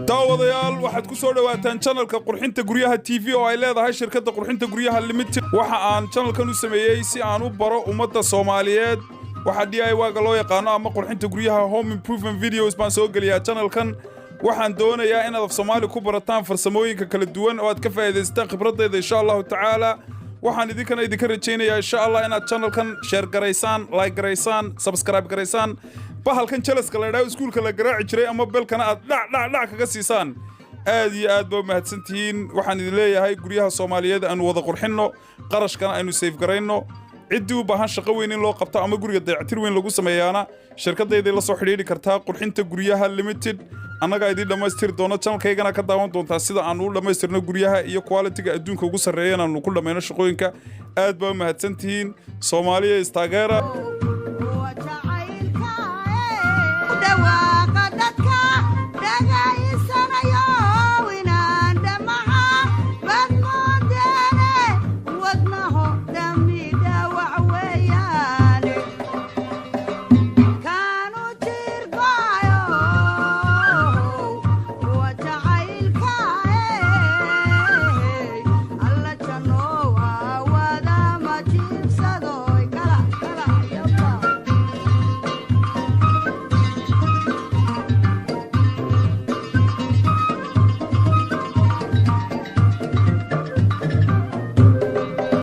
Daawadayaal, waxaad ku soo dhowaataan channelka Qurxinta Guryaha TV oo ay leedahay shirkadda Qurxinta Guryaha Limited. Waxa aan channelkan u sameeyey si aan u baro ummadda Soomaaliyeed waxa DIY-ga loo yaqaano ama qurxinta guryaha. Home improvement videos baan soo geliyaa channelkan. Waxaan doonayaa inaad af Soomaali ku barataan farsamooyinka kala duwan oo aad ka faa'iidaysataan khibradayda, insha Allahu tacaala. Waxaan idinkana idinka rajaynayaa, insha Allah, inaad channelkan share garaysaan, like garaysaan, subscribe garaysaan, bahalkan jalaska la idhaho iskuulka la garaaci jiray ama bellkana aad dhac dhac dhac kaga siisaan. Aad iyo aad ba u mahadsantihiin. Waxaan idin leeyahay, guryaha Soomaaliyeed aanu wada qurxinno, qarashkana aynu save garayno. Ciddii u baahan shaqo weyn in loo qabto ama guriga dayactir weyn lagu sameeyaana, shirkadayday la soo xidhiidhi kartaa, Qurxinta Guryaha Limited. Annagaa idiin dhammaystiri doono. Channelkaygana ka daawan doontaa sida aanu u dhammaystirno guryaha iyo qualityga adduunka ugu sarreeya inaanu ku dhammayno shaqooyinka. Aad baa u mahadsantihiin. Soomaaliya istaageera.